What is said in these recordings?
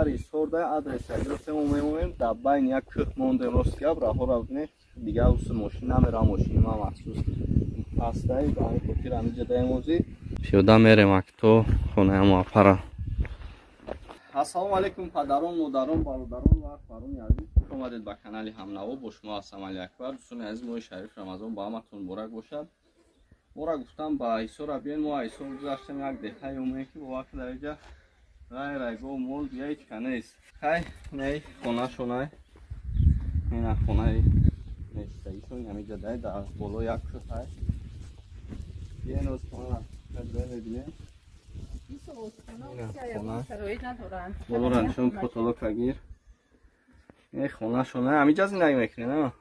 Шаҳри Ҳисорда адреса гирифтем, мемонем дар байни як кӯҳ мондем. Рост гап, раҳоро бинед, дигар уси мошин намерам, мошини ман махсус пастай, ба ҳамин хотир ҳаминҷа даем. Озӣ пиёда мерем ак то хонаи муаппара. Ассалому алайкум, падарон, модарон, бародарон ва хоҳарони азиз, хуш омадед ба канали Ҳамнаво. Бо шумо ҳастам Али Акбар. Дӯстони азиз, моҳи шариф Рамазон ба ҳаматон муборак бошад. Моро гуфтам ба Ҳисора биёен, мо Ҳисор гузаштем, як деҳае омем, ки бовар дар инҷа ғайр ай гов, мол дига ҳеҷ ка нест. Хай, ней хонашонай, ина хонаи нестагишон ҳаминҷа дай, дар боло як кӯҳай. Биёен, оз хона мебинем. Болора нишон, потолока гир. Ин хонашона ҳаминҷа зиндагӣ мекунед, а?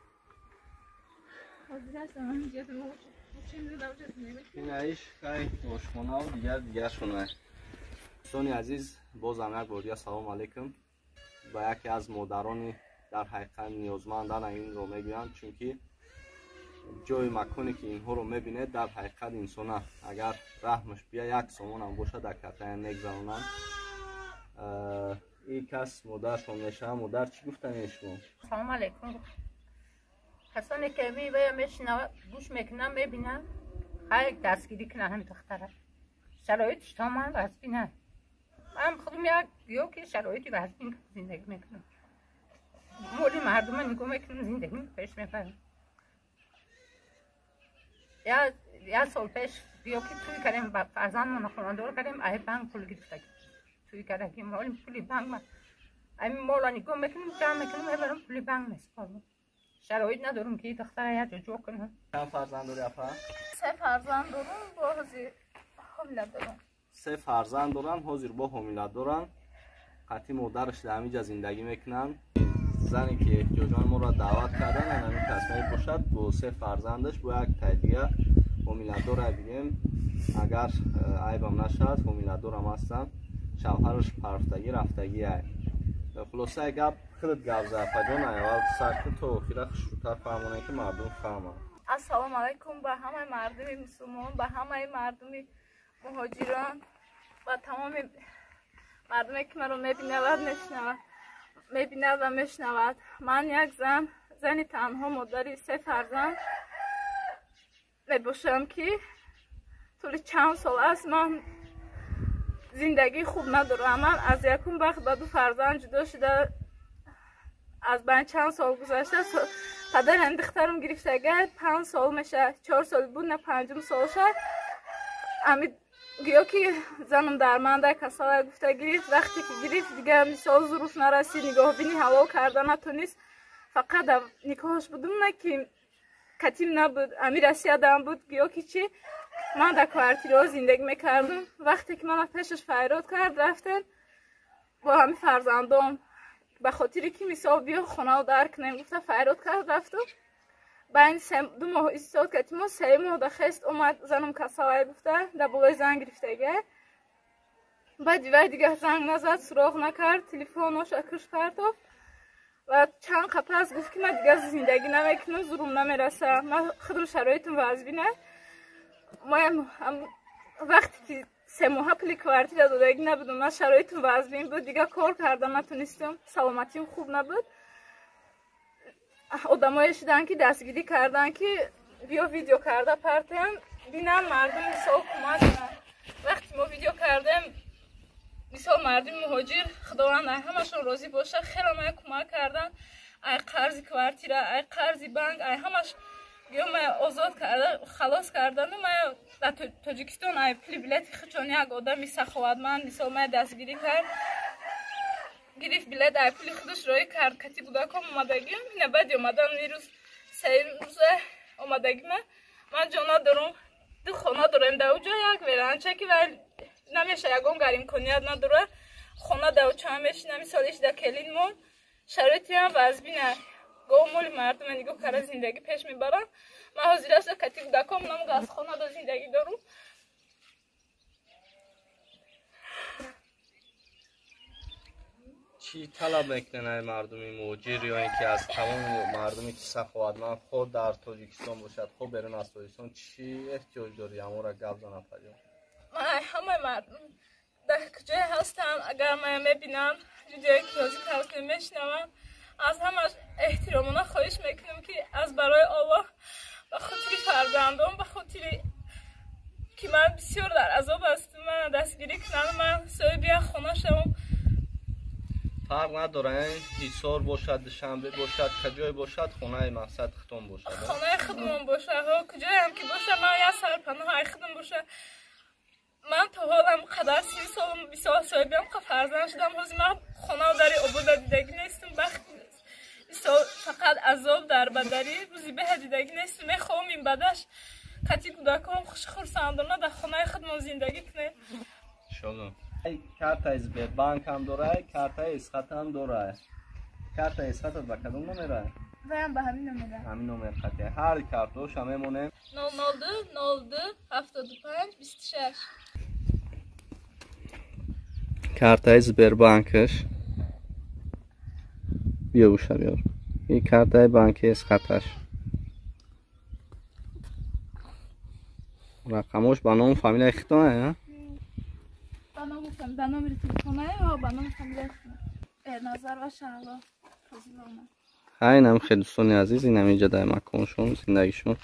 Инаиш хай ошхонаву дигар дигаршона. Дӯстони азиз, бозам як бор дига салому алайкум. Ба яке аз модарони дар ҳақиқат ниёзмандан инро мегӯям, чунки ҷои маконе ки инҳоро мебинед, дар ҳақиқат инсона агар раҳмаш бия, як сомонам бошад, дар картая мегзаронанд. Ин кас модаршон мешавад. Модар, чӣ гуфтанед шумо? Салому алайкум. Касоне ки мебоя, мешинавад, гӯш мекунанд, мебинанд, хай дастгирӣ кунанд ҳамин духтара. Шароитш то ман вазбина. Ман худам як ё ки шароити вазбин зиндагӣ мекунам, моли мардума нигоҳ мекунам, зиндагӣ пеш мебарам. Як сол пеш ё ки тӯй кардем, фарзандмона хонадор кардем, ай банк пул гирифта тӯй кардагим. Моли пули банк ма ами мола нигоҳ мекунем, ҷамъ мекунем, мебарам, пули банк месупорам. Шароит надорам, ки духтара як ҷо ҷо кунам. Чанд фарзанд дори, апа? Се фарзанд дорам, бо ҳозир ҳомила дорам. Се фарзанд доранд, ҳозир бо ҳомила доранд. Қатъи модараш дар ҳаминҷа зиндагӣ мекунанд. Зане ки эҳтиёҷманд моро даъват кардан, ҳамин кас мебошад, бо се фарзандаш, бо як тай дига ҳомиладора. Бигем, агар айбам нашавад, ҳомиладорам ҳастанд. Шавҳараш парфтагӣ рафтагӣ ай. Хулосаи гап, худат гап зад, апаҷон, аввал сар кун то охира, хушрӯтар фаҳмонем, ки мардум фаҳманд. Ассалому алайкум ба ҳамаи мардуми мусулмон, ба ҳамаи мардуми муҳоҷирон, ба тамоми мардуме ки маро мебинавад, мешунавад, мебинад ва мешунавад. Ман як зан, зани танҳо, модари се фарзанд мебошам, ки тӯли чанд сол аст ман зиндагии хуб надорам. Ман аз якум вақт ба ду фарзанд ҷудо шуда, аз байн чанд сол гузашта, падарам духтарам гирифтага 5 сол мешавад, 4 сол буд, на панҷум сол шад. Ами гӯё ки занам дарманда, касала гуфта гирифт. Вақте ки гирифт, дигар мисол зуруф нарасид, нигоҳбини ҳалол карда натонист. Фақат никоҳаш будум, на ки катим набуд, ами Россиядам буд. Гӯё ки чи ман дар квартираҳо зиндагӣ мекардам. Вақте ки мана пешаш файрод кард, рафтем бо ҳами фарзандом, ба хотире ки мисол биё хонао дар кунем гуфта файрод кард, рафтам. Байни 2 моҳ истод кардим, мо 3 моҳ да хест омад, занам касалай гуфта дар болои зан гирифтага. Баъди вай дигар занг назад, суроғ накард, телефоноша куш партофт ва чанд қапас гуфт, ки ман дигар зиндагӣ намекунам, зурум намераса, ман худам шароитам вазбина. Моям вақте ки 3 моҳа пули квартира додагӣ набудам, ман шароитам вазбин буд, дигар кор карда натонистам, саломатиам хуб набуд. Одамое шуданд, ки дастгирӣ карданд, ки биё видео карда партоям, бинам мардум, мисол кӯмак кунанд. Вақте мо видео кардем, мисол мардуми муҳоҷир, Худованд ай ҳамашон розӣ бошад, хеле мая кӯмак карданд. Ай қарзи квартира, ай қарзи банк, ай ҳамаш гӯё мая озод карда, халос кардану мая дар Тоҷикистон ай пули билети худшон як одами саховатманд мисол мая дастгирӣ кард, гирифт билет, ай пули худаш роӣ кард. Кати кӯдаком омадагим. Ина баъди омадан ирӯз 3 рӯза омадагима. Ман ҷо надорам, ду хона дорем, дар уҷо як веранча, ки вай намеша, ягон гар имконият надорад. Хона дар уча мешинам, мисол ишда келин мон. Шароитиам вазбина, гов, моли мардума нигоҳ карда зиндагӣ пеш мебарам. Ман ҳозир аста кати кӯдаком нам аз хона да зиндагӣ дорум. Чӣ талаб мекунед ай мардуми муҳоҷир ё ин ки аз тамоми мардуме ки саховатманд, хоҳ дар Тоҷикистон бошад, хоҳ берун аз Тоҷикистон? Чӣ эҳтиёҷ дорӣ, ҳамонро гап зан, апаҷон. Ман ҳамаи мардум дар куҷое ҳастанд, агар мая мебинанд, видеое ки ҳозир кардем мешинаванд, аз ҳамаш эҳтиромона хоҳиш мекунем, ки аз барои Аллоҳ, ба хотири фарзандон, ба хотири ки ман бисёр дар азоб ҳастам, мана дастгирӣ кунанд, ман соҳиби як хона шавам. Фарқ надорад, Ҳисор бошад, Душанбе бошад, куҷое бошад, хонаи мақсад худтон бошад. Хонаи худмон бошад, куҷоям ки бошад, ман як сарпаноҳ худам бошад. Ман то ҳолам қадар 30 солам, 20 сол соҳибиам, қа фарзанд шудам, ҳозир ман хонау дари обода дидагӣ нестам, бахт сол фақат азоб дар бадарӣ, рӯзи беҳа дидагӣ нестам. Мехоҳам ин бадаш қати кӯдакон хуш хурсандона дар хонаи худмон зиндагӣ кунем. Иншоллоҳ. Картаи Сбербанк ҳам дорай, картаи Эсхат ҳам дорай. Картаи Эсхатат ба кадом номерай? Ваям ба ҳамин номера. Ҳамин номер хати. Ҳар картоша мемонем. 002 02 75 26. Картаи Сбербанкаш. Биё буша биёр. Ин картаи банки Эсхаташ. Рақамош ба ному фамилияи худтон, а? Ба номери телефонае ва ба номи фамилияи худтон. Эрназар ва Шаҳло Фозиловна. Ҳайнам хел дӯстони азиз, ин ҳаминҷа дар маконшон, зиндагишон.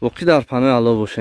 Боқӣ дар паноҳи Аллоҳ бошед.